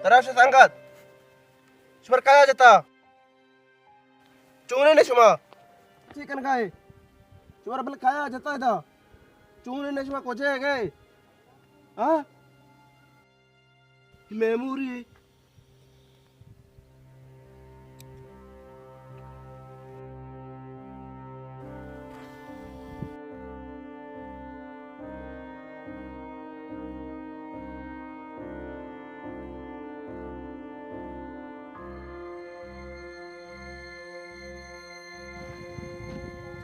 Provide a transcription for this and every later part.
ترا شو سنگت، شمار کایا جتا؟ چونیں نے شما؟ چی کنگا ئے؟ شمار بل کایا جتا ادا؟ چونیں نے شما کجے گئے؟ ہاں؟ میموری۔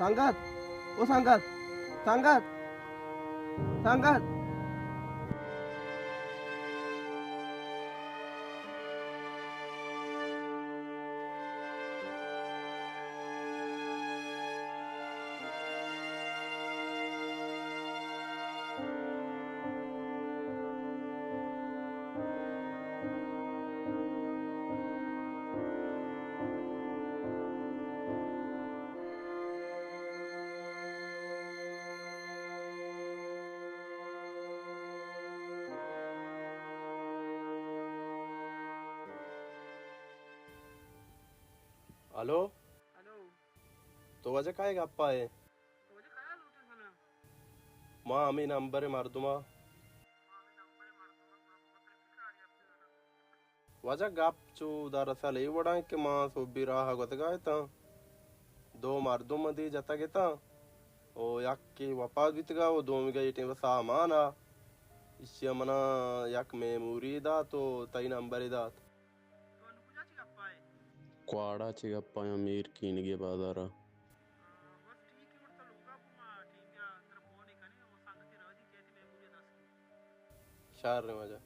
سنگت، او سنگت، سنگت، سنگت۔ ہلو۔ ہلو۔ تو واجہ کائے گپا ئے؟ تو واجہ کیا لوٹے کنا؟ ما ہمیں نمبر مردما۔ واجہ گپ چو دراصل اے وڑا کہ ما سوبی راہ گوتگا اتاں۔ دو مردم دی جتگ اتاں۔ او یکے وفات بیتگا، او دومی گئی ٹیم سامان آ۔ اشیا منا یک میموری دات و تئی نمبر دات۔ تو انو کجا چہ گپا ئے؟ کواڑا چہ گپا آں، میر کینگی بازارا۔ ہاں، بس ٹھیک ہے، وڑتا لوگا کو ما ٹیم یا ترا فون کنیں، او سنگتے راجی کہتے میموری دست۔ شر واجہ۔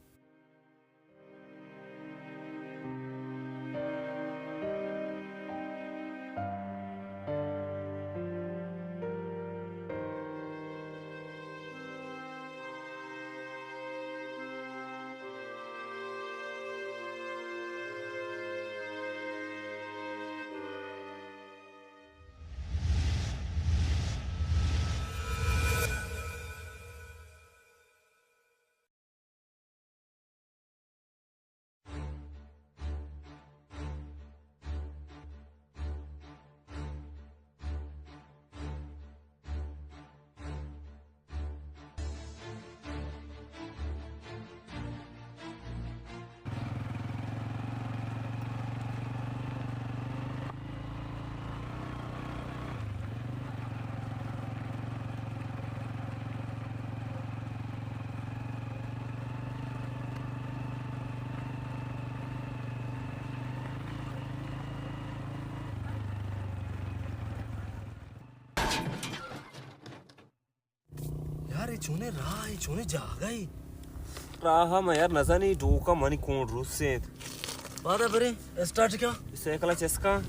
یار، اے چونیں راہ، اے چونیں جاگہ اے؟ راہ ما یار نزانی، ڈوکا منی کون روسینت۔ بادا برے، اسٹارٹ کیا؟ سائیکل چسکا۔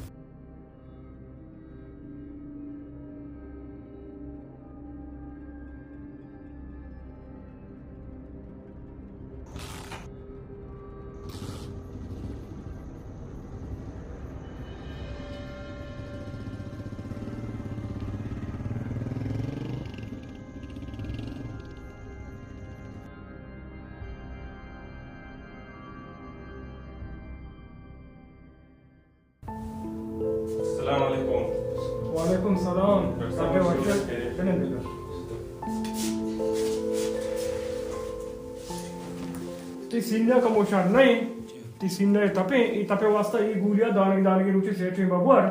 السلام علیکم۔ وعلیکم السلام۔ ڈاکٹر صاحب، ڈاکٹر صاحب، بنند۔ تئی سینہ کمو شر نہ ایں؟ تئی سینہ تپیں، اے تپے واسطہ اے گولیاں دانگی دانگی روچے سیٹیں ببور۔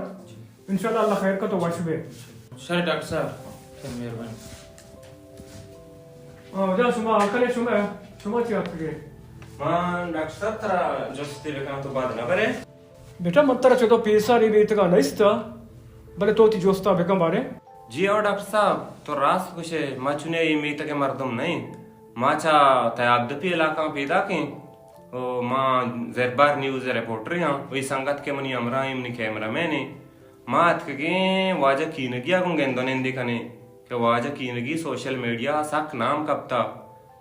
انشاءاللہ اللہ خیر کا تو وش بے۔ شر ڈاکٹر صاحب، شر مہربانی۔ ہاں، جا شما آکلے شما، شما چی آتکگے؟ من ڈاکٹر صاحب ترا جستے بکناں تو بعد نہ برے؟ بیٹا، من ترا چہ تو پیساری بیتگا نیستا، بلے تو وتی جستا بکن بارے۔ جی او ڈاکٹر صاحب، تو راست گوشے، ما چنے اے میتگ ء مردم نہ ایں۔ ما چہ تیاب دپی علاقہ پیداک ایں۔ او ما زربار نیوز ء رپورٹر آں۔ وہی سنگت کہ منی ہمراہ ایں، منی کیمرہ مین ایں۔ ما اتکگیں واجہ کینگی ء گوں گند و نندی کنیں کہ واجہ کینگی سوشل میڈیا ء سک نام کپتا۔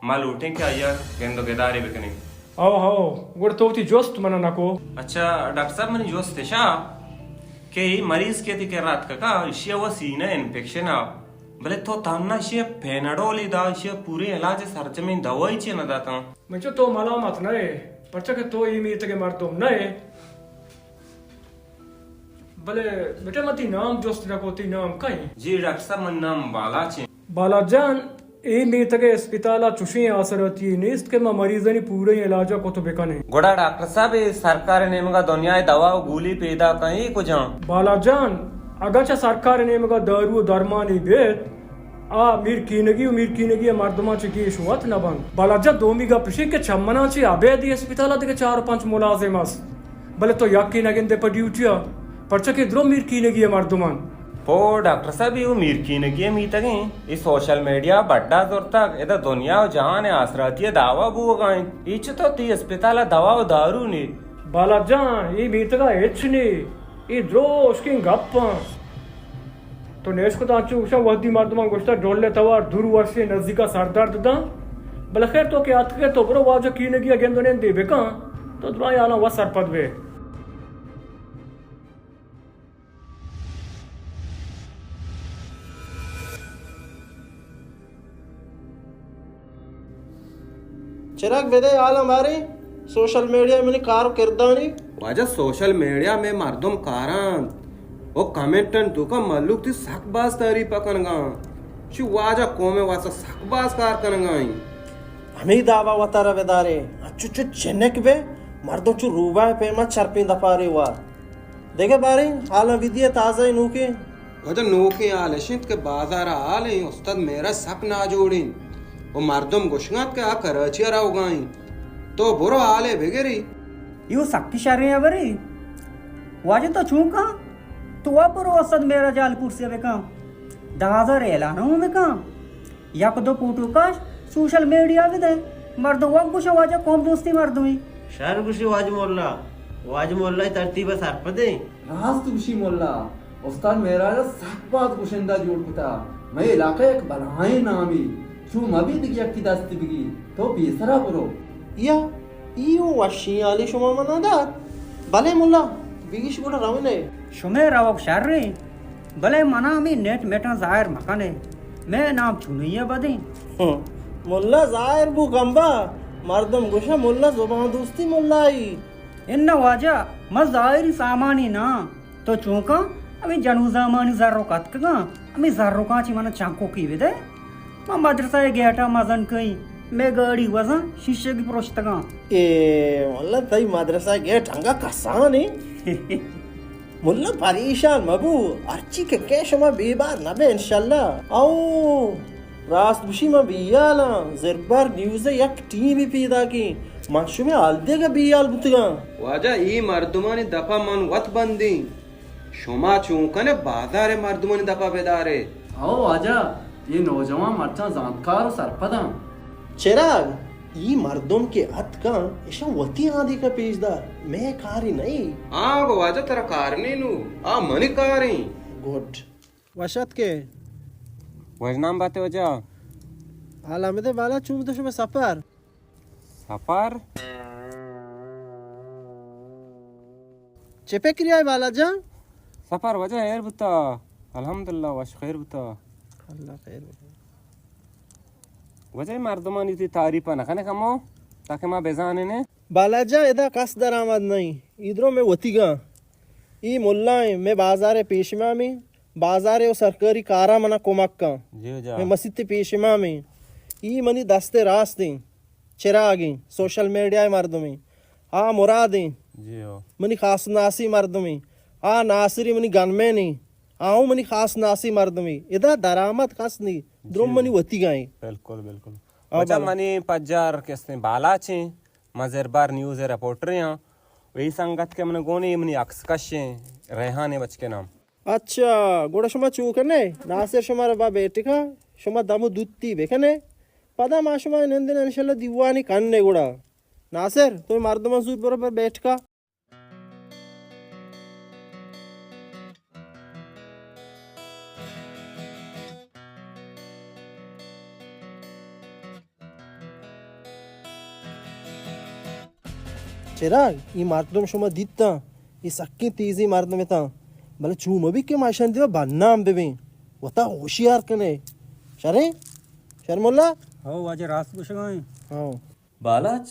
ما لوٹیں کہ آئی ء گند و گدارے بکنیں۔ ہو، ہو، گڑا تو وتی جست من ء نہ کو۔ اچھا، ڈاکٹر صاحب، منی جست اشا کہ اے مریض کہ تئی کرا اتکگا، اشی ء و سینہ انفیکشن ء، بلے تو تہنا اشی ء پیناڈول ء دا، اشی ء پوریں علاج ء سرجمیں دوائی چی نہ داتاں؟ من چو تو ملامت نہ ئے، پرچا کہ تو اے میتگ ءِ مردم نہ ئے۔ بلے بیٹا، من تئی نام جست نہ کت، تئی نام کئے؟ جی ڈاکٹر صاحب، من نام بالاچ ایں۔ بالاچ جان، اے میتگ ءِ اسپتال ءَ چشیں آسراتی یے نیست کہ ما مریضانی پوریں علاج ءَ کت بہ کنیں۔ گڑا ڈاکٹر صاحب، اے سرکار ءِ نیمگ ءَ دنیا ءِ دوا ءُ گولی پیداک ایں، اے کجام؟ بالاچ جان، اگاں چہ سرکار ءِ نیمگ ءَ دارو ءُ درمانے بیت، آ میر کینگی ءُ میر کینگی ءِ مردماں چہ گیش وت نہ بنت۔ بالاچ جان، دومی گپ اش انت کہ چمناں چہ ابید اے اسپتال ءَ دگہ چار ءُ پنچ ملازم است، بلے تو یکے نہ گندئے پہ ڈیوٹی ءَ، پرچا کہ درو میر کینگی ءِ مردم انت۔ پو ڈاکٹر صاحب، اے وَ میر کینگی ءِ میتگ ایں۔ اے سوشل میڈیا بڈا زرتگ، ادا دنیا ءُ جہان ءِ آسراتی ءِ دعوی بوگ ءَ انت۔ اے چتو تئی اسپتال ءَ دوا ءُ دارو نے؟ بالاچ جان، اے میتگ ءَ ہچ نے، اے درو ہشکیں گپ انت۔ تو نیش کت انچو گوشاں، وہدی مردماں گوشتہ ڈول ءِ توار دور ورشیں نزیک ءَ سردرد داں۔ بلے خیر، تو کہ اتکگ ئے، تو برو واجہ کینگی ءَ گند ءُ نندے بکن، تو درائیں حالاں وت سرپد بئے۔ چراگ، بدئے حالاں باریں سوشل میڈیا ءِ منی کار ءُ کردانی۔ واجہ، سوشل میڈیا ءَ مئے مردم کار انت ءُ کمنٹانی توکا مھلوک تئی سک باز تعریف کنگا انت۔ چی واجہ، قوم ءِ واسطہ سک باز کار کنگا انت۔ ہمے دابا وتارا بدارے، انچو چو چنک بئے، مردم چو روباہ ءِ پیما چرپیں دپارے وار۔ دگہ باریں حالاں بدئے، تازہ نوکیں۔ واجہ، نوکیں حال اش انت کہ بازار ءَ حال ایں، استاد معراج سک ناجوڑ انت ءُ مردم گوشگ ءَ انت کہ آ کراچی ءَ روگا انت۔ تو برو حالے بگرے۔ اے وَ سکی شریں ہبرے۔ واجہ، تو چون کن؟ تو وَ برو استاد معراج ءَ حال پرسے بکن۔ دہ ہزار اعلان ہم بکن۔ یک دو فوٹو کش، سوشل میڈیا بدئے۔ مردم وَ گوشاں واجہ قوم دوستیں مردمے۔ شر گوشی واجہ ملا، واجہ ملا ءِ ترتیب ءَ سرپدیں۔ راست گوشی ملا، استاد معراج ءَ سک باز گشندہ جوڑ کتا۔ مئے علاقہ ءِ یک بلاہیں نامے، چو مہ بیت کہ یکے دست بگی، تو پیسرا برو۔ یا، اے وَ وشیں حالے شما منا دات۔ بلے ملا، بیش گڑا رونے۔ شمے روگ شریں۔ بلے منا ہمے نیٹ میٹاں ظاہر مکن ئے، مئے نام چونی ءَ بدیں۔ ہم، ملا ظاہر بو گمبا، مردم گوشاں ملا زبان دوستی ملائی۔ اناں واجہ، من ظاہری سامانی نہ آں۔ تو چون کن، ہمے جنوزامانی زرک اتکگاں، ہمے زرکاں چہ منا چنکوکے بدئے۔ ما مدرسہ ءِ گیٹ ءَ مزن کئیں، مئے گاڑی وزاں شیشگی پروشتگاں۔ اے ملا، تئی مدرسہ ءِ گیٹ انگا کسان ایں؟ ملا، پریشان مبو، ہرچی کہ کئے شما بے بار نبئے انشاءاللہ۔ او راست گوشی، من بیالاں، زربار نیوز ءِ یک ٹیمے پیداکیں، من شمئے حال دیگ ءَ بیال بوتگاں۔ واجہ، اے مردمانی دپ ءَ من وت بندیں۔ شما چون کن ئے بازار ءِ مردمانی دپ ءَ بدار ئے؟ ہو واجہ، اے نوجوان مرچاں زانتکار ءُ سرپداں۔ چراگ، اے مردم کہ اتکاں، اشاں وتی آدینک ءَ پیش دار، مئے کارے نہ ایں۔ آں گو واجہ، ترا کار نی نوں، آ منی کار ایں۔ گڈ۔ وش اتک ئے۔ وژنام بات ئے واجہ۔ حال ہمدے بالا، چون بوت شمئے سفر؟ سفر؟ چے پکری آئے بالا جان؟ سفر واجہ ہیر بوتا، الحمدللہ وش خیر بوتا۔ اللہ خیر بوتا۔ واجہ مردمانی تئی تعریف نہ کنے کمو، تاکہ ما بزانیں۔ بالا جان، ادا کس درآمد نہ ایں، اے درو مئے وتیگاں۔ اے ملا ایں، مئے بازار ءِ پیش امام ایں، بازار ءِ سرکاری کاراں منا کمک کن۔ جی واجہ۔ مئے مسیت ءِ پیش امام ایں۔ اے منی دست ءِ راست ایں، چراگ ایں، سوشل میڈیا ءِ مردم ایں۔ آ مراد ایں۔ جی ہو۔ منی خاص ناسی مردم ایں۔ آ ناصری منی گنمین ایں۔ آ ہوں منی خاص ناسی مردم ایں۔ ادا درآمد کس نی، درو جی۔ منی وتیگاں ایں۔ بالکل، بالکل۔ آ واجہ بالا۔ منی پجار کستیں بالاچ ایں۔ من زربار نیوز ءِ رپورٹرے آں۔ و اے سنگت کہ من گون ایں، منی عکس کش ایں، ریحان ءِ بچکے نام۔ اچھا، گڑا شما چو کنے؟ ناصر شما را با بیٹکا، شما دم و دوتی بکنے۔ پدا ما شما نندن انشاءاللہ دیوانی کنے گڑا۔ ناصر، تو مردمان زور برو بر بیٹکا۔ چراگ، اے مردم شما دیتاں، اے سکیں تیزیں مردم اتاں، بلے چو مبی کہ ما اشانی دیما بدنام ببیں۔ وتا ہوشیار کنے۔ شریں؟ شر ملا؟ ہو واجہ، راست گوشگا ایں۔ ہاں۔ بالاچ،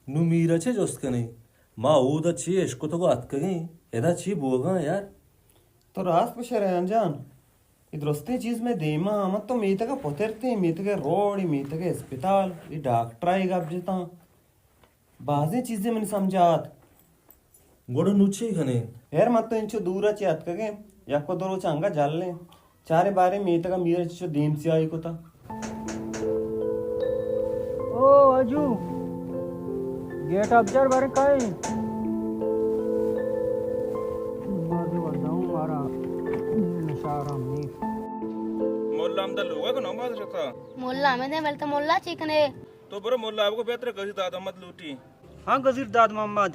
نوں میر ءَ چے جست کنیں؟ ما اودا چے اشکتگ ءُ اتکگیں، ادا چے بوگاں یار؟ تو راست گوشے ریحان جان، اے درستیں چیز مئے دیما، من تو میتگ ءَ پترتیں، میتگ ءِ روڈ، میتگ ءِ اسپتال، اے ڈاکٹر ءَ اے گپ جتاں، بازیں چیزے منی سمجھ ءَ آت۔ گڑا نوں چے کنیں؟ ہیر، من تو انچو دور ءَ چہ اتکگیں، یک ءُ دو روچ انگہ جلیں۔ چاریں باریں میتگ ءَ میر ءَ چچو دیم سیاہی کتا۔ او اجو، گیٹ ءَ بچار باریں کائیں۔ بازیں وھد ءَ اوں مارا نشارا میر۔ مولا ہمدا لوگ ءَ کہ نماز شتا؟ مولا ہمیں دے، بلے تو مولا چی کنے؟ تو برو مولا ءَ بگو بہتر گزیر داد محمد لوٹی۔ ہاں گزیر داد محمد،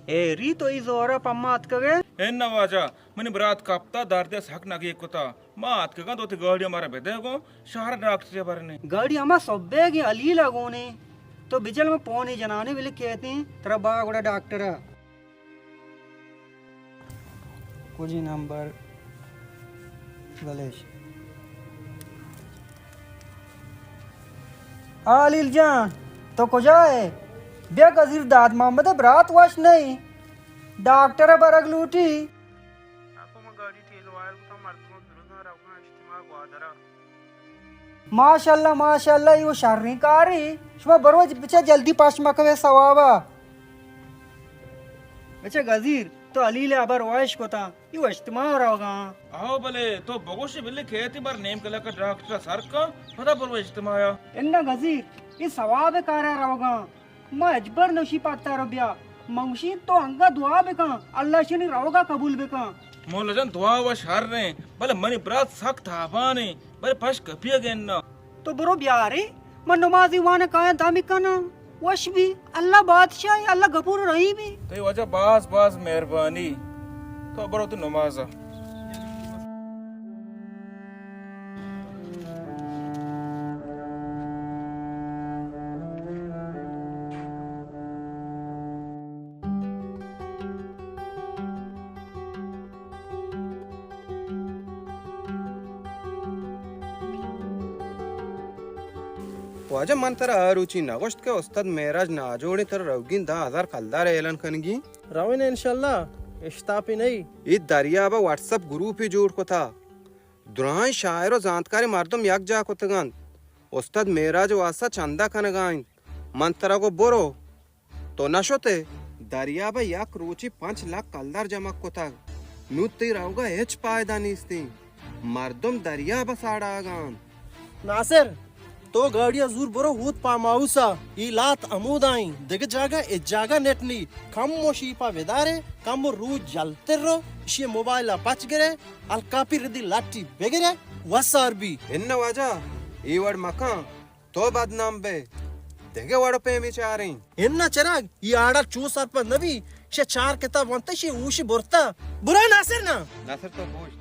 اے ری تو ای زورا پما اتکگے؟ اناں واجہ، منی برات کپتا، دردے سک نگیگ کتا۔ ما اتکگاں، تو وتی گاڑی ءَ مارا بدے گوں، شہر ءَ ڈاکٹرے برنے۔ گاڑی ہما سبیگیں علیل ءَ گونے۔ تو بجل، من پونے جنانے بلے کیتیں، ترا با گڑا ڈاکٹر ءَ۔ کجی نمبر بلش۔ آ علیل جان، تو کجا ئے؟ بیا گزیر داد محمد ءِ برات وش نئیں، ڈاکٹر ءَ برگ لوٹی۔ اکو من گاڑی ٹیل وائر کتاں، مردماں درزاں روگاں اجتماع گوادر ءَ۔ ماشاءاللہ، ماشاءاللہ، اے وَ شریں کارے۔ شما برو بچا جلدی پش مکوے ثواب ءَ۔ بچا گزیر، تو علیل ءِ ہبر وش کتاں، اے وَ اجتماع ءَ روگاں۔ آہو بلے تو بگوش بلے کیتی بر نیم کلک ءَ ڈاکٹر ءَ سر کن، پدا برو اجتماع ءَ۔ اناں گزیر، اے ثواب ءِ کار ءَ روگاں۔ ما ہچبر نوشی پتر بیا۔ من گوشی تو انگا دعا بکن، اللہ شنی روگا قبول بکن۔ مولا جان، دعا وش ہر ریں، بلے منی برات سک تابان ایں، بلے پش کپی گن نہ۔ تو برو بیارے، من نمازی وان کایاں دمی کناں۔ وش بی، اللہ بادشاہ، اللہ غفور رحیم۔ تئی واجہ باز باز مہربانی۔ تو برو تو نماز۔ واجہ، من ترا آ روچی نہ گوشت کہ استاد معراج ناجوڑیں، ترا روگین دہ ہزار کلدار اعلان کنگی؟ روین انشاءاللہ، اشتاپی نئی۔ اے دریاب ءَ واٹس اپ گروپے جوڑ کتا۔ درائیں شاعر و زانتکاریں مردم یک جاہ کتگ انت۔ استاد معراج واسطہ چندہ کنگا انت۔ من ترا گو برو۔ تو نہ شت ئے؟ دریاب ءَ یک روچی پنچ لک کلدار جمع کتگ۔ نوں تئی روگ ءَ ہچ پائدہ نیست انت۔ مردم دریاب ءَ ساڑاگ ءَ انت۔ ناصر، تو گاڑی ءَ زور برو ہوت پام ہاؤس ءَ، اے لات ہمودا انت، دگہ جاگہ ہچ جاگہ نیٹ نی۔ کمو شیپ ءَ بدارے، کمو روچ جلتر رو، اشی موبائل ءَ پچ گرے، الکاپی ردی لٹی بگرے، وسار بی۔ اناں واجہ، اے وڑ مکن۔ تو بدنام بئے، دگہ وڑ ءُ پیمے چاریں۔ اناں چراگ، اے آڑا چو سرپد نہ بی، شے چار کتاب ونتہ، شے ہوشی برتہ۔ برا ناصر نا۔ ناصر تو بوش۔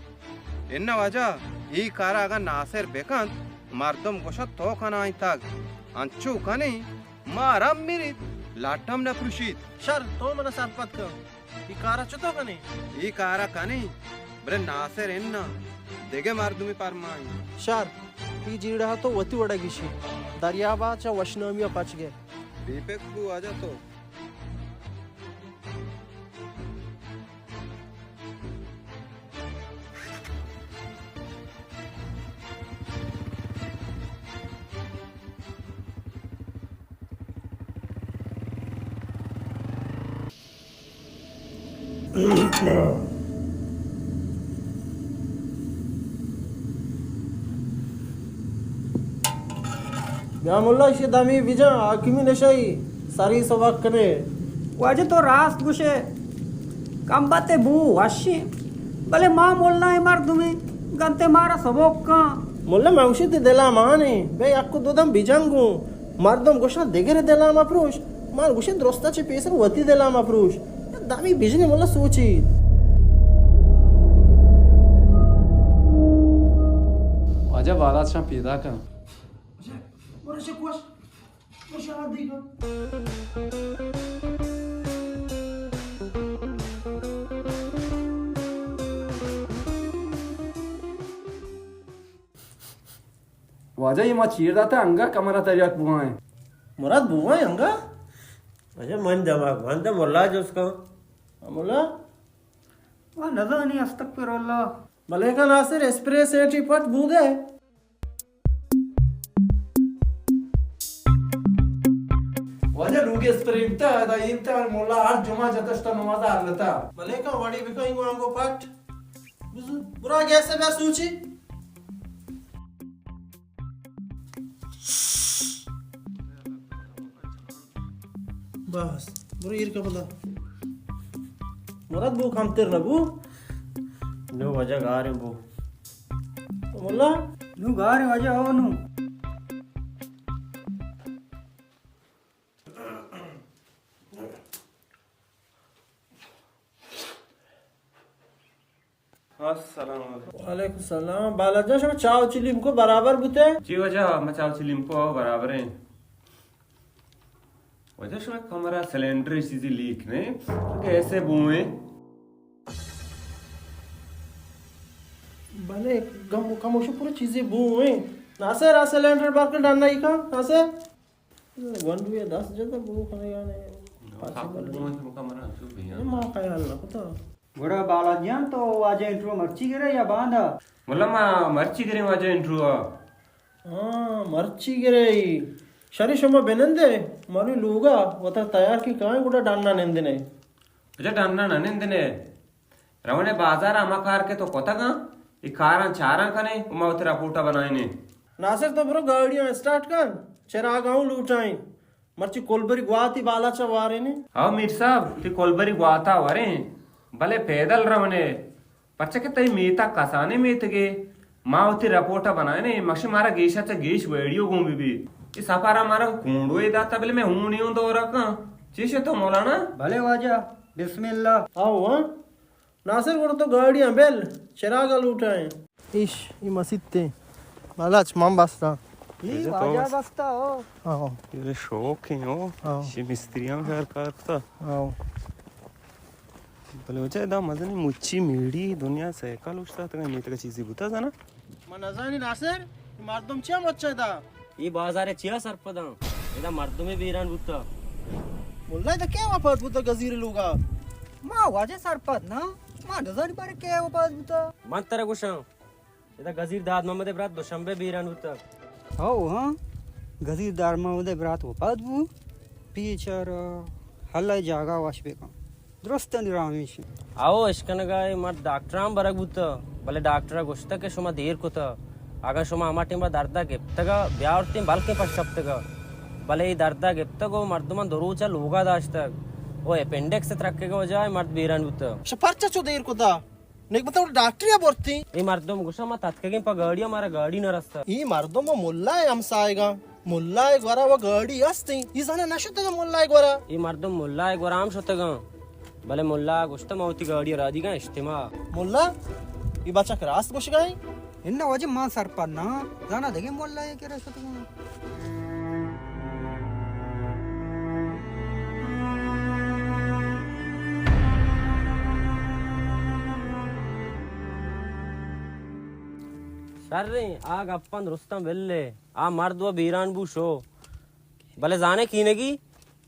اناں واجہ، اے کارا اگاں ناصر بکنت، مردم گوشنت تو کنائینتگ۔ انچو کنیں، مارا مریت، لٹ ہم نہ پروشیت۔ شر، تو منا سرپد کن۔ اے کارا چتو کنیں؟ اے کارا کنیں، بلے ناصر اناں، دگہ مردمے پرمائیں۔ شر، اے جیڑہ تو وتی وڑا گیشی۔ دریابا چہ وشنامیا پچ گئے۔ بے پکر بو واجہ تو۔ بیا ملا، ایشی دمی بجن، حاکمی نشئی، سری سبک کنے۔ واجہ تو راست گوشے، کمبت بو وشی، بلے ما ملا مردمی گنتے مارا سبک کن۔ ملا، من گوشی تی دلا مانے، بے یک دو دم بجن گوں۔ مردم گوشاں دگرے دلا مپروش، من گوشی درستا چہ پیسر وتی دلا مپروش۔ دمی بجنی ملا سوچی۔ واجہ بالات شان پیدا کن۔ واجہ، اے ما چیر داتہ، انگہ کمرہ تریاک بوائیں۔ مراد، بوائیں انگہ؟ اچھا، من دماغ، من دم ملا جس کن۔ ملا؟ آ، نزانی، استغفر اللہ۔ ملائکہ ناصر، اسپرے سیٹی پٹ بودے۔ واجہ لوگ اسپرے بیتا، دا ایتا ملا ہر جمعہ جتشتا نماز آرلتا۔ ملائکہ وڑی بکن گوانگو پٹ۔ بزو، برا گیسے بیا سوچی۔ بس، برو ایر کا پدا۔ مراد بو کمتر نہ بو۔ نو واجہ گاریں بو۔ ملا؟ نو گاریں واجہ، او نو۔ السلام علیکم۔ وعلیکم السلام۔ بالاچ جان، شما چاہ و چلیمکو برابر بوتے؟ جی واجہ، ما چاہ و چلیمکو برابر ہیں۔ واجہ، شما کمرہ سلنڈر چیزی لیک نہیں، گیسے بوئیں۔ بلے کم، کموشو پورا چیزی بوئیں۔ ناصر، آ سلنڈر بار کن ڈن نہیں کا، ناصر؟ گونڈوے دست جتا بو کنگا نے۔ پاچے بلے۔ ما خیال نہ کتا۔ گڑا بالاچ جان، تو واجہ انٹرویو مرچی گرے یا باندا؟ ملا، ما مرچی گرے واجہ انٹرویو۔ ہاں، مرچی گرے۔ شری، شما بنندے، منی لوگا وتا تیار کی کائیں، گڑا ڈنّا نندنے۔ اچھا، ڈنّا نہ نندنے۔ رونے بازار ہما کار کہ تو کتگاں، ای کاراں چاراں کنے و ما وتی رپورٹا بنائینے۔ ناصر، تو برو گاڑیاں اسٹارٹ کن، چراگاں لوٹائیں۔ مرچی کولبری گواتی بالاچا وارے نے۔ ہاو میر صاحب، تی کولبری گواتا وریں، بلے پیدل رونے، پرچہ کہ تئی میتگ کسانیں میتگے۔ ما وتی رپورٹا بنائینے، مکشے مارا گیشا چہ گیش ویڈیو گون بی بی۔ اے سفرا مارا کونڈوے داتا، بلے میں ہونی ہوں دورا کن۔ چیش تو مولانا؟ بلے واجہ، بسم اللہ۔ آو ہاں۔ ناصر، گڑا تو گاڑیاں بل، چراگا لوٹائیں۔ ایش، ای مسیت تے۔ بالاچ، من بستا۔ ای واجہ بستا ہو۔ ہاں۔ یہ شوق ہے ہو۔ ہاں۔ شی مستریاں کار کار کتا۔ ہاں۔ بلے وجہ دا مزنی مچی میڑی دنیا سائیکل اشتا، تکا میتگا چیزی بوتا زانا؟ من نزانی ناصر، ای مردم چیا مچ ادا؟ ای بازار چیا سرپداں؟ ادا مردمے بیران بوتا۔ ملا، ادا کئے وفات بوتا گزیر لوگا؟ ما واجہ سرپد نا، ما نزانی بارے کئے وفات بوتا۔ من ترا گوشاں، ادا گزیر داد محمد برات دوشنبے بیران بوتا۔ ہو ہاں، گزیر داد محمد برات وفات بو، بیچارہ اللہ جاگہ وش بکن۔ درستانی راہ ہمیش انت۔ آؤ، اشکنگا اے مرد ڈاکٹراں برگ بوتہ، بلے ڈاکٹرا گوشتہ کہ شما دیر کتہ، اگاں شما ہما ٹیما دردا گپتگا بیاورتیں بلکیں پش کپتگا، بلے اے دردا گپتگ و مردماں دو روچا لوگا داشتگ و اپینڈکس ترکگا وجہ اے مرد بیران بوتہ۔ شما پرچا چو دیر کتہ؟ نگبتہ ڈاکٹریا برتیں۔ اے مردم گوشاں ما تتکگیں پہ گاڑیا، مارا گاڑی نہ رستہ۔ اے مردم و ملا ء ہمساہگاں۔ ملا ء گورا و گاڑی است انت۔ اے زانا نہ شتگاں ملا ء گورا۔ اے مردم ملا ء گورا ہم شتگاں، بلے ملا ء گوشتہ ما وتی گاڑی ء را دیگاں اجتماع۔ ملا، اے بچک راست گوشگا انت؟ اناں واجہ، ما سرپد نہ آں۔ زانا دگہ ملا ء کرا شتگاں۔ شریں، آ گپاں درستاں بلے۔ آ مرد و بیران بو شو۔ بلے زانے کینگی،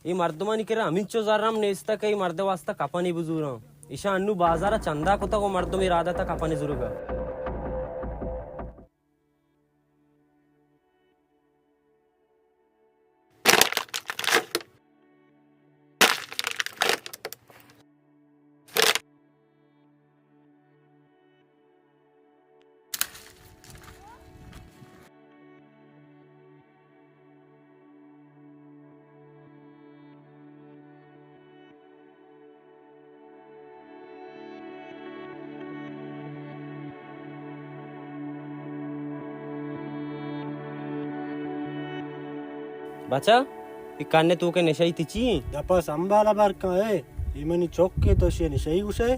اے مردمانی کرا ہمینچو زر ہم نیستہ کہ اے مرد واسطہ کپنے بزوراں۔ ایشاں انو بازارا چندہ کتگ و مردم ارادہ تا کپنے زورگا۔ بچا، اے کن ء توک ء نشئی تئی چی انت؟ دپا سنبھال ء بر کن اے، اے منی چک ء تو اشی ء نشئی گوش ئے؟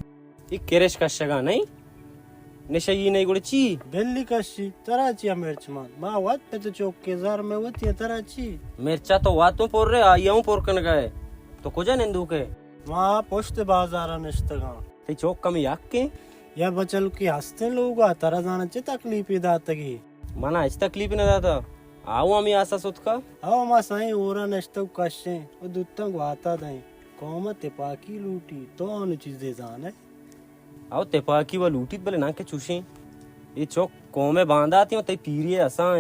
اے کرش کشگ ء نہ انت؟ نشئی نہ انت گڑا چی؟ بلی کشی، ترا چیا مرچ مان؟ ما وت پت چک ء زر مئے وتی ء، ترا چی؟ مرچا تو وت اوں پر ئے، آئی ء اوں پر کنگ ء ئے۔ تو کجا نندوک ئے؟ ما پشت بازار ء نشتگاں۔ تئی چک ہمے یک انت؟ یا بچلکی ہستیں لوگ ء، ترا زاناں چے تکلیپے داتگی؟ من ء ہچ تکلیپے نہ داتہ۔ آؤ ہمے آسا ستکا؟ او ما سائیں ہورا نشتگ کشیں و دوتاں گواتا دئیں۔ قوم تپاکی لوٹی، تو انو چیزے زانئے؟ او تپاکی و لوٹیت، بلے ناں کہ چوشیں۔ اے چک قوم بانداتی و تئی پیری اساں۔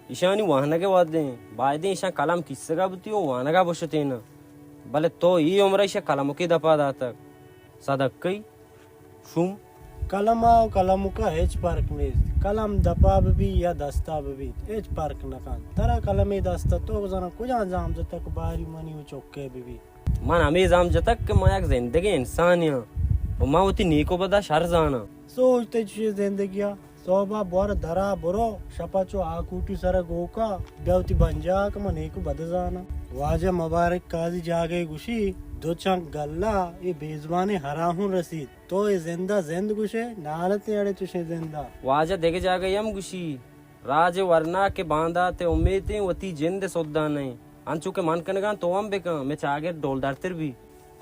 ایشانی وانگ وادیں۔ بایدیں ایشاں قلم کیسگا بوتی و وانگا بشتین۔ بلے تو اے عمر ایشا قلمکی دپا داتگ۔ صدقئی شوم۔ قلم ء و کلمک ء ہچ پرک نیست۔ قلم دپا بہ بیت یا دستا بہ بیت، ہچ پرک نہ کنت۔ ترا قلمے دست ء، تو زاناں کجام زام جتگ کہ باری منی و چکے بہ بیت؟ من ہمے زام جتگ کہ من یک زندگیں انسانے آں و من وتی نیک و بد ء شر زاناں۔ سوچ تئی چشیں زندگی ء، سہب ء بور درا برو، شپ ء چو آکوٹی سر ء گوکا بیا وتی بنجاہ کہ من نیک و بد زاناں۔ واجہ مبارک قاضی جاگہے گوشی، دو چنک گلہ اے بے زبانیں ہراہون رسیت۔ تو اے زند ء زند گوشئے؟ نالتیں اڑے چشیں زند ء۔ واجہ دگہ جاگہے ہم گوشی، راج ء ورنا کہ باندات ء امیتیں وتی جند ء سدان نئیں۔ انچو کہ من کنگاں تو ہم بکن، مئے چاگرد ڈولدارتر بی۔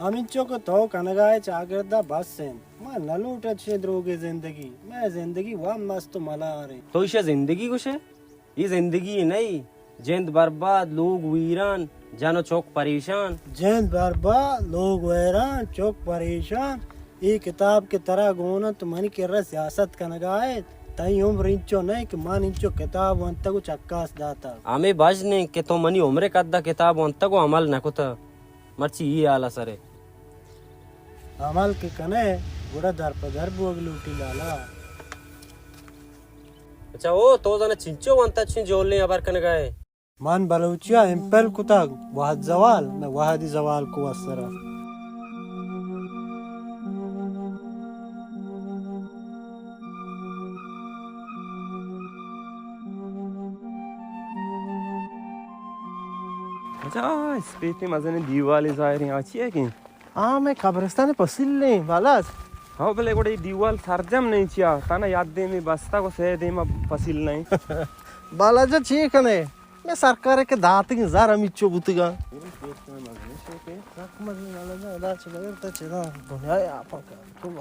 ہمینچو کہ تو کنگائے چاگرد ء بس انت۔ من نہ لوٹاں چشیں دروگیں زندگی۔ مئے زندگی وام مست و ملار انت۔ تو ایشا زندگی گوشئے؟ اے زندگی نہ ای۔ جند برباد، لوگ ویران، جن و چک پریشان۔ جند برباد، لوگ ویران، چک پریشان۔ اے کتاب کہ ترا گون انت، تو منی کرا سیاست کنگا ات۔ تئی عمر انچو نہ کہ من انچو کتاب ونتگ و چکاس داتگ۔ ہمے بژن انت کہ تو منی عمر قد ء کتاب ونتگ و عمل نہ کتگ۔ مرچی اے حال ء سر ء۔ عمل کہ کنئے، گڑا در پہ در بوگ لوٹی لالا۔ اچھا او، تو زاناں چنچو ونتا چین جولیں ہبر کنگا ئے؟ من بلوچی ء ایم پیل کتگ، وہد زوال، نہ وہدی زوال کو اثر۔ اچھا، اسپیتیں مزنیں دیوالے ظاہریں، آ چی ء کہ؟ آ، مئے قبرستان ء پسیل ایں، بالاچ۔ ہو، بلے گڑا اے دیوال سرجم نہ ایں چیا؟ تانا یک دیمے بستگ و سئے دیم ء پسیل نہ ایں۔ بالاچ جان، چے کنئے؟ مئے سرکار ء کہ داتگیں زر ہمیچو بوتگاں۔ سک مزن بالاچ جان، ادا چہ بغیر تو چدا دنیا ء آپاں کار۔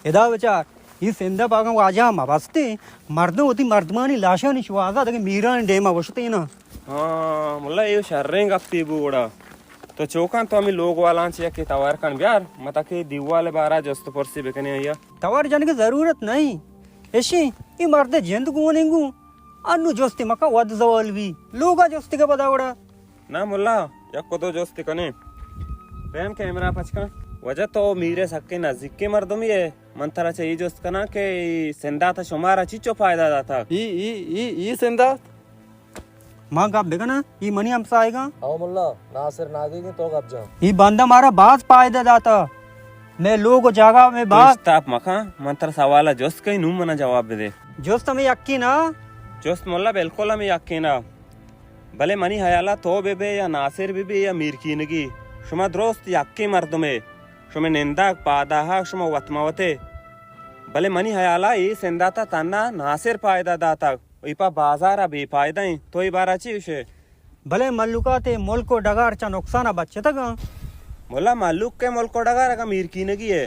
ادا بچار، اے سندھ ء باگاں واجہ مہ بستیں، مردم وتی مردمانی لاشانی شوہاز ء دگہ میرانی ڈیم ء وشتیناں۔ ہاں، ملا، اے شریں گپے بو گڑا۔ تو چوکاں تو ہمے لوگ والاں چہ یکے توار کن بیار، متاکہ دیوال ء بارا جست پرسی بکنیں آئی ء۔ توار جنگ ء ضرورت نہ ایں۔ اشیں، اے مرد ء جند گون انگو۔ انو جستے مکن، وھد زوال بی۔ لوگا جستے کہ پدا گڑا۔ نا ملا، یک و دو جست کنیں۔ پیم کیمرہ پچ کن۔ واجہ تو میر ء سکیں نزیکیں مردمے ئے۔ من ترا چہ اے جست کناں کہ اے سندات ء شمارا چیچو فائدہ داتگ؟ اے، اے، اے، اے سندات؟ من گپ بکناں، اے منی ہمساہگاں۔ او ملا، ناصر ناگیگیں تو گپ جن۔ اے بندہ مارا باز فائدہ داتگ۔ مئے لوگ و جاگہ مئے باز۔ تو اشتاپ مکن، من ترا سوال ء جست کنیں، نوں منا جواب بدے۔ جست ہمے یکیں نا؟ جست ملا بالکل ہمے یکیں نا۔ بلے منی ہیالا تو بہ بئے یا ناصر بہ بئے یا میرکینگی، شما درست یکیں مردمے۔ شمئے نندگ، پاداہگ، شما وت مہ وتے۔ بلے منی ہیالا اے سنداتا تہنا ناصر پائدہ داتگ۔ اے پہ بازارا بے پائدہ انت۔ تو اے بارا چی گوشئے؟ بلے مھلوکات اے ملک و ڈگار چہ نقصانا بچتگاں۔ ملا، مھلوک کہ ملک و ڈگار اگاں میرکینگی ئے۔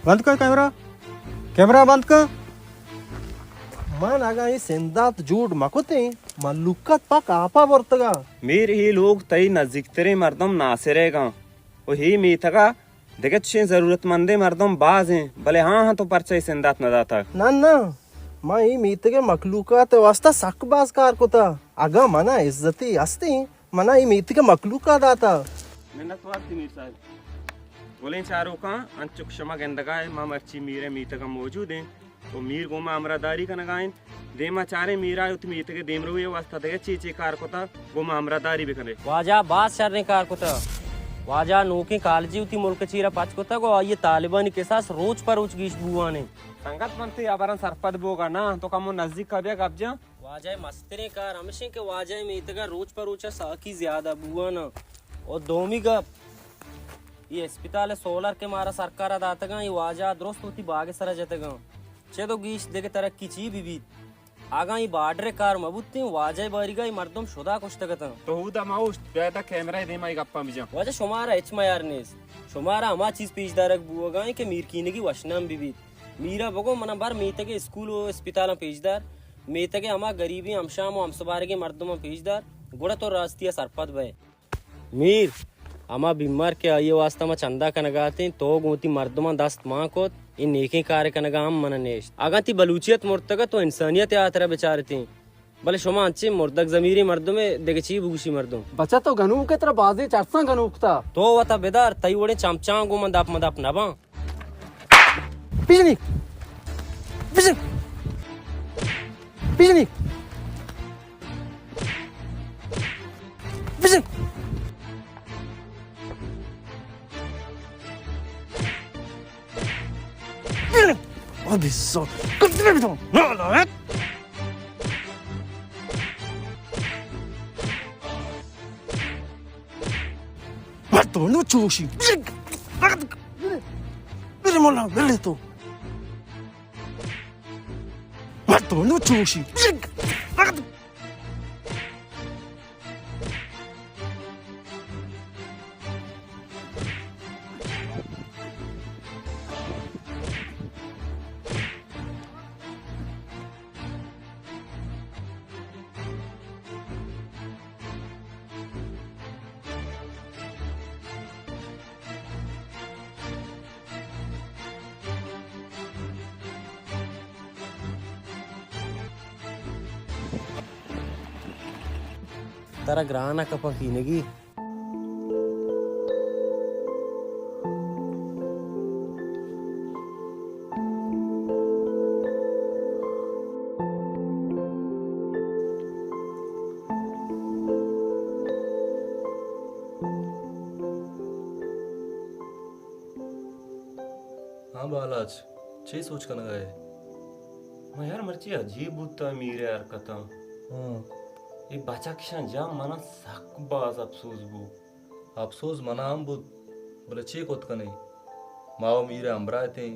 بند کن کیمرہ، کیمرہ بند کن۔ من اگاں اے سندات جوڑ مکتیں، مھلوکات پاک آپا برتگا۔ میر، اے لوگ تئی نزیکتریں مردم ناصر ئیگاں و اے میتگا دگہ چشیں ضرورت مندیں مردم باز ایں، بلے ہاں ہاں تو پرچہ اے سندات نہ داتگ؟ نہ نہ، من اے میتگ ء مخلوقات ء واسطہ سک باز کار کتہ۔ اگاں منا عزتے ہستیں، منا اے میتگ ء مخلوقات داتہ۔ منت وار تئی میر صاحب۔ گلیں چاروکاں، انچک شما گندگا ئے، ما مرچی میر ء میتگ ء موجود ایں۔ و میر گوں ما ہمراہداری کنگا انت۔ دیما چاریں، میرا وتی میتگ ء دیمروی ء واستہ دگہ چے چے کار کتہ، گوں ما ہمراہداری بکنے۔ واجہ باز شریں کار کتہ۔ واجہ نوکیں کالجے وتی ملک ء چیرا پچ کتگ و آئی ء طالبانی کساس روچ پہ روچ گیش بوان انت۔ سنگت، من تئی ہبراں سرپد بوگا نہ آں، تو کمو نزیک ء بیا گپ جن۔ واجہ ء مستریں کار ہمش انت کہ واجہ ء میتگ ء روچ پہ روچ ء ساکی زیادہ بوان انت۔ و دومی گپ، اے اسپتال ء سولر کہ مارا سرکار ء داتگاں، اے واجہ ء درست وتی باگ ء سرا جتگاں۔ چد و گیش دگہ ترقی چی بہ بیت؟ اگاں اے بارڈر ء کار مہ بوتیں، واجہ ء باریگا اے مردم شدا کشتگ اتاں۔ تو اودا مہ اوشت، بیا ادا کیمرہ ء دیما اے گپاں بجن۔ واجہ، شمارا ہچ میار نیست۔ شمارا ہما چیز پیش دارگ بوگا انت کہ میرکینگی وشنام بہ بیت۔ میرا بگو، منا بر میتگے اسکول و اسپتالاں پیش دار، میتگے ہما گریبیں ہمشام و ہمسبارگیں مردماں پیش دار، گڑا تو راستی ء سرپد بئے۔ میر، ہما بیمار کہ آئی ء واستہ ما چندہ کنگا اتیں، تو گوں وتی مردماں دست مان کت، اے نیکیں کارے کنگا ہم من ء نیشت۔ اگاں تئی بلوچیت مرتگ ات تو انسانیت ء ہاترا بچارتیں، بلے شما انچیں مردگ ضمیریں مردمے، دگہ چی بگوشی مردم؟ بچہ تو گنوک ئے، ترا بازیں چرساں گنوک تا۔ تو وتا بدار، تئی وڑیں چمچاں گوں من دپ مدپ نباں۔ پیشنی! پیشنی! پیشنی! پیشنی! پیشنی! ابھی سو! کتنے بھی تو! نالائق! مردم نو چوشی. میرے مولا، ملے تو. مردم نو چوشی. ترا گران ء کپاں کینگی. ہاں بالاچ، چے سوچ کنگا ئے؟ من یار مرچی عجیب بوتاں میرے حرکتاں. ہاں. اے بچکشاں جا منا سک باز افسوس بو. افسوس منا ہم بوت، بلے چے کت کنیں؟ ما و میرے ہمراہ اتیں،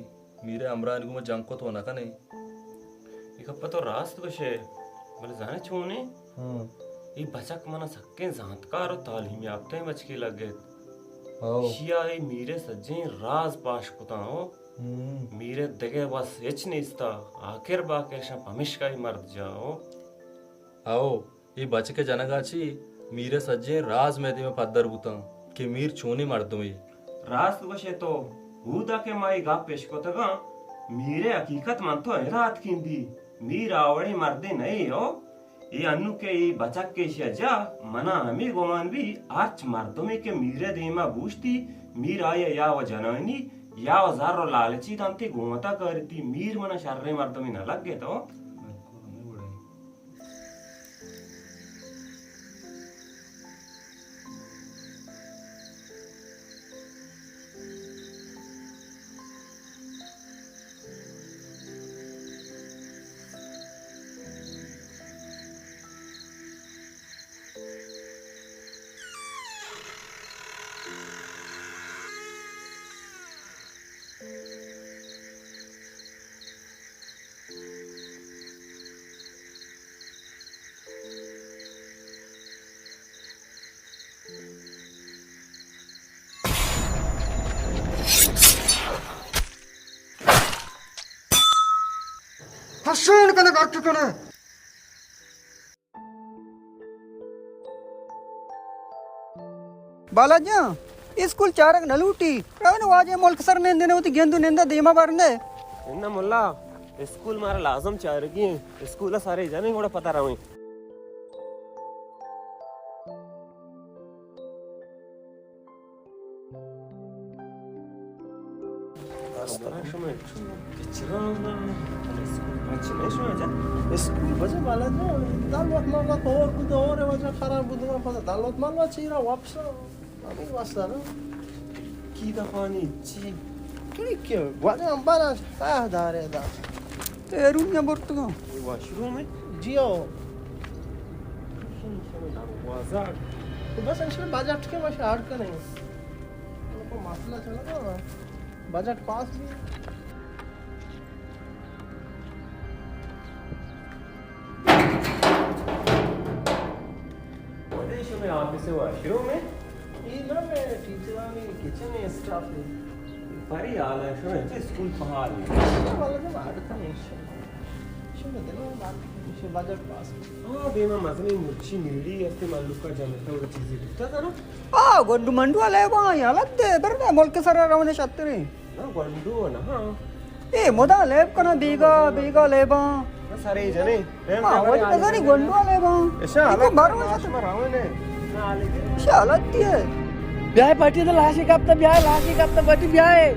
میرے ہمراہانی گوما جنگ کت و نہ کنیں. اے گپ تو راست گوشے، بلے زانے چونیں؟ ہاں. اے بچک منا سکیں زانتکار و تعلیم یافتہ بچکے لگت. ہو. ایشیا اے میرے سجیں راز پاش کتاں ہو. ہم. میرے دگہ وس ہچ نیستا، آخر باکرشاں پمشکا اے مرد جا ہو. ہو. اے بچک ء جنگ ء چی میر ء سجیں راز مئے دیم ء پدر بوتاں کہ میر چونیں مردمے. راست گوشے تو، اودا کہ ما اے گپ اشکتگاں، میر ء حقیقت من تو ادا اتکیں دی. میر آوڑیں مردے نئے ہو. اے انو کہ اے بچک کہ ایشی ء جا، منا ہمے گمان بی، ہرچ مردمے کہ میر ء دیم ء بوشتی، میر آئی ء یا و جنانی، یا و زر و لالچی دنتی، گوں وتا کارتی. میر منا شریں مردمے نہ لگت ہو. بالکل ہمے وڑیں. ہشین کنے گٹ کنے. بالاچ جان، اسکول چارگ نہ لوٹی. روین واجہ ملک سر نندنے، وتی گند و نندا دیما برنے. اناں ملا، اسکول مارا لازم چارگی ایں. اسکول سارے جنیں گڑا پتہ رویں. استرا شما چون کچرا؟ اسکول بچ نہ شما جا. اسکول بچ بالا جا. دل وقت ما تو کو دور وجہ خراب بود، ما پس دل وقت ما چیرا واپس. ہمے واسطہ نا. کی دفانی چی؟ تو کہ واجہ ہم بالا ساہ دارے دا. تیرون یا برتگا. واش روم ہے؟ جی ہو. دروازہ. تو بس انشاءاللہ بجٹ کے وش آرڈ کریں. کو مسئلہ چلا تھا نا. بجٹ پاس بھی. واجہ شما آفس واش روم ہے؟ اے نہ، مئے ٹیچرانی کچن ہے، اسٹاف ہے. پری حال ہے، شما چہ اسکول پہال ہے؟ والا جب عادت ہے، شما دل میں بات، شما بجٹ پاس۔ ہاں، دیما مزنی مرچی نیڑی استے، ملوکا جنتا اور چیزیں دکھتا تھا نا۔ آ، گنڈو منڈو لیبا، یا لگ دے، بر دے، ملک سر رونے شترے۔ نا، گنڈو نا، ہاں۔ اے، مدا لیب کنا، بیگا، بیگا لیبا۔ سارے جنے۔ ہاں، وجہ نزانی گونڈو والے با۔ ایشاں حالت بارو شما راونے۔ ایشاں حالت دی ہے۔ بیائے پٹی تو لاشی کپتا، بیائے لاشی کپتا، پٹی بیائے۔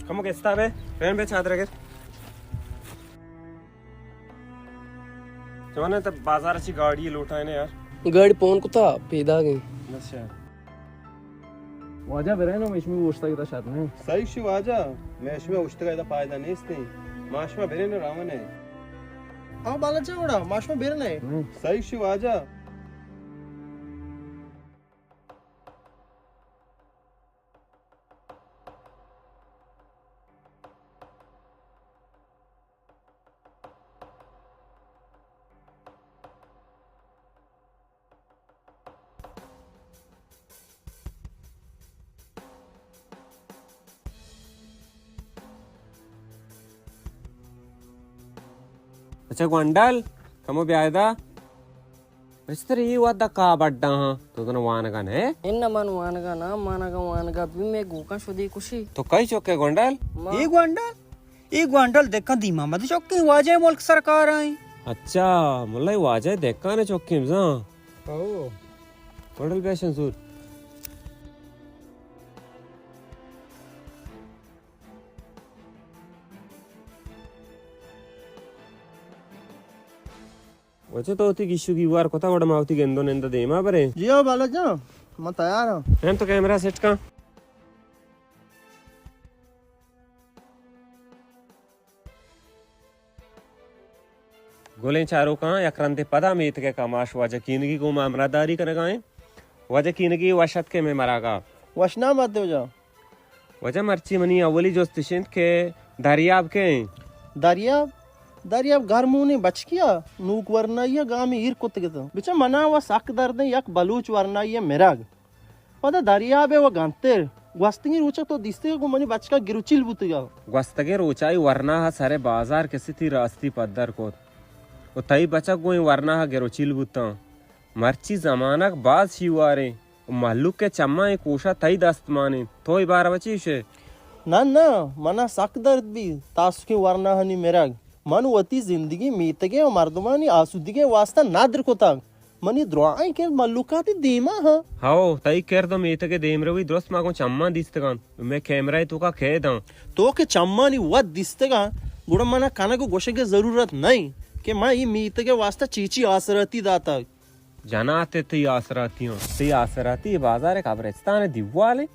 کمو کستا بے، پین بے چادر گر۔ جوانے، تو بازار چی گاڑی لوٹائنے یار۔ گاڑی پون کتا، پیدا گئی۔ اچھا۔ واجہ برے نا، مشمی اوشتا کتا شر نے۔ صحیح شی واجہ، مشمی اوشتا کتا فائدہ نیستی۔ ماشما برے نا راونے۔ ہاں بالا چا وڑا، ماشما برے نا۔ صحیح شی واجہ۔ اچھا گونڈل، کمو بیائے دا۔ بچتر، اے وھد ءَ کاہ بڈا ہاں؟ تو زاناں وانگ ءَ نہ ئے؟ اناں، من وانگ ءَ نہ آں، من اگاں وانگ ءَ بی مئے گوکاں شدی کشی۔ تو کئی چک ئے گونڈل؟ ما۔ اے گونڈل؟ اے گونڈل دھکاں دیما مد چکیں، واجہ ملک سرکار ءَ ایں۔ اچھا، ملا اے واجہ دھکان ءِ چکیں بزاں۔ او۔ گونڈل بیشن زور۔ واجہ تو وتی گیش و گیوار کتا، گڑا ما وتی گند و نند دیما بریں۔ جی ہو بالا جان، من تیار ہاں۔ ہم تو کیمرہ سیٹ کن۔ گلیں چاروکاں، یک رندے پدا میتگ ءِ کماش واجہ کینگی گوں ما ہمراہداری کنگا ایں۔ واجہ کینگی وش اتک ئے مئے مراگا۔ وش نام بات واجہ۔ واجہ مرچی منی اولی جست اش انت کہ دریاب کئے انت؟ دریاب؟ دریاب گرمونیں بچکیا، نوک ورنائیا گامے ایر کتگ اتاں۔ بچہ منا و سک دردیں یک بلوچ ورنائیا مرگ۔ پدا دریابے و گنتر۔ گوستگیں روچا تو دیستگا گوں منی بچکا گروچیل بوتگا۔ گوستگیں روچا اے ورناہا سر بازار کسی تئی راستی پدر کت و تئی بچک گوں اے ورناہا گروچیل بوتاں۔ مرچی زمانگ باز شیواریں۔ و مھلوک ءِ چماں اے کوشا تئی دست مان انت۔ تو اے باروا چی گوش ئے؟ نہ، نہ، منا سک درد بی تاسکیں ورناہانی مرگ۔ من وتی زندگی میتگیں و مردمانی آسودگی واسطہ ندر کتگ۔ منی دراہیں کرد مھلوکاتی دیما ہاں۔ ہئو، تئی کرد و میتگ ءِ دیمروی درست ما گوں چماں دیستگ انت۔ مئے کیمرہ ءِ توکا قید انت۔ تو کہ چمانی وت دیستگ انت، گڑا منا کنگ و گوشگ ءِ ضرورت نہ انت کہ من اے میتگ ءِ واسطہ چی چی آسراتی داتگ۔ جنات ءِ تئی آسراتیاں، تئی آسراتی اے بازار ءِ قبرستان ءِ دیوال انت۔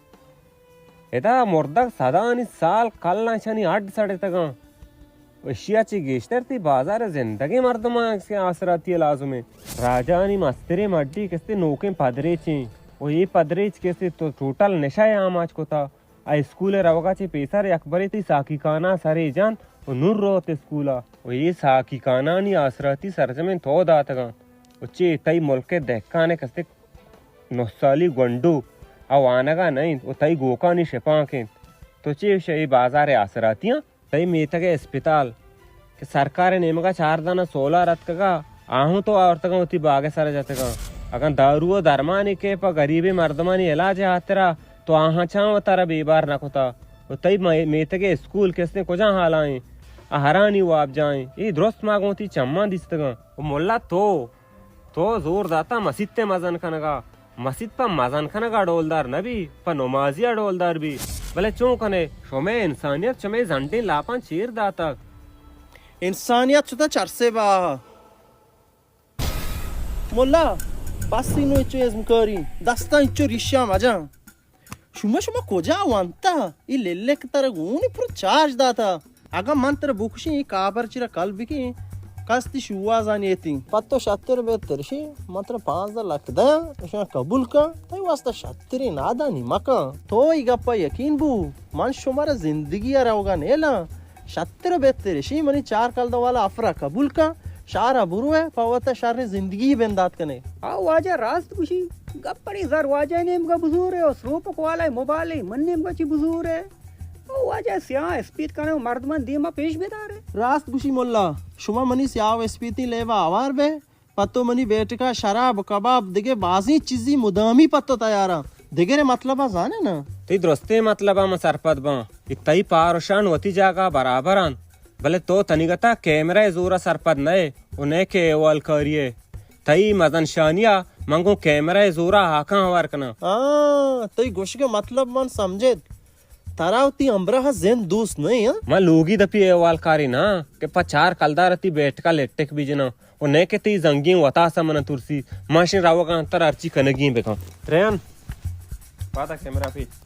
ادا مردگ سدانی سال کلاں اشانی ہڈ سڑتگاں۔ و اشیا چہ گیشتر تئی بازار ءِ زندگیں مردماں آسراتی ءِ لازم انت۔ راجانی مستریں مڈی کسے نوکیں پدریچ انت و اے پدریچ کسے تو ٹوٹل نشہ ءِ آماچ کتا۔ ءُ اسکول ءَ روگ ءَ چہ پیسر یکبرے تئی ساکی کاناں سرے جنت ءُ نوں روت اسکول ءَ۔ ءُ اے ساکی کانانی آسراتی سرجمیں تو داتگ انت ءُ چے تئی ملک ءِ دہکان ءِ کسے نہ سالی گونڈو ءَ وانگ ءَ نہ انت ءُ تئی گوکانی شپانک انت۔ تو چے گوش ئے اے بازار ءِ آسراتیاں؟ تئی میتگ ءِ اسپتال کہ سرکار ءِ نیمگ ءَ چار دانہ سولار اتکگ ءَ، آہاں تو آورتگ ءُ وتی باگ ءِ سر ءَ جتگ ءَ۔ اگاں دارو ءُ درمانے کہ پہ گریبیں مردمانی علاج ءِ ہاترا تو آہاں چاں وتارا بے بار نہ کتگ ءُ تئی مے-، میتگ ءِ اسکول کستیں کجام حال ءَ ایں؟ آ ہرانی وابجاہ ایں۔ اے درست ما گوں وتی چماں دیستگ آں۔ ءُ ملا تو تو زور داتہ مسیت ءِ مزن کنگ ءَ۔ مسیت پہ مزن کنگ ءَ ڈولدار نہ بی، پہ نمازی ءَ ڈولدار بی۔ بلے چون کن ئے، شمئے انسانیت شمئے زنڈیں لاپاں چیر داتگ۔ انسانیت شتہ چرسے باہ۔ ملا، بس انوں انچو ازمکاری، دستاں انچو ریشاں مجن۔ شما، شما کجا ونتہ؟ اے للک ترا گونی پر چارج داتہ۔ اگاں من ترا بکشیں، اے کابر چرا کل بکیں، کس تی شوازانی ایتی۔ پہ تو شتر بہتر شی، من ترا پانزدہ لکھ دیاں، اشاں قبول کن، تئی واسطہ شتریں نادانی مکن۔ تو ای گپا یقین بو، من شمارا زندگی ء روگا نیلاں۔ شتر بہتر شی منی چار کلدہ والا آفرا قبول کن، شہرا بروئے، پہ وتا شریں زندگی بندات کنے۔ آ واجہ راست گوشی، گپڑی زر واجہ نیمگا بزورے، او سروپک والا موبائل من نیمگا چی بزورے۔ او واجہ سیاہ اسپیت کنے و مردمان دیما پیش بدارے۔ راست گوشی ملا، شما منی سیاہ و اسپیتی لیبا آوار بے، پہ تو منی بیٹکا شراب، کباب، دگہ بازیں چیزی مدامی پہ تو تیاراں۔ دگرے مطلبا زانے نا؟ تئی درستیں مطلبا من سرپد باں۔ اے تئی پار و شان وتی جاگہ برابر انت، بلے تو تنیگتا کیمرہ ء زورا سرپد نئے و نئے کہ احوالکاری ء۔ تئی مزن شانیا من گوں کیمرہ ء زورا ہاکاں ہوار کناں۔ ہاں، تئی گوشگ ء مطلب من سمجھت۔ ترا وتی ہمراہ ء زند دوست نہ انت، ہاں؟ من لوگی دپی احوالکاری نہ آں کہ پہ چار کلدار ء تئی بیٹک ء لٹک بہ جناں و نئے کہ تئی زنگیں وتاس ء من ء ترسی، من اشیں روگ ء آں ترا ہرچی کنگی بہ کن۔ تریان، پادا کیمرہ پیچ۔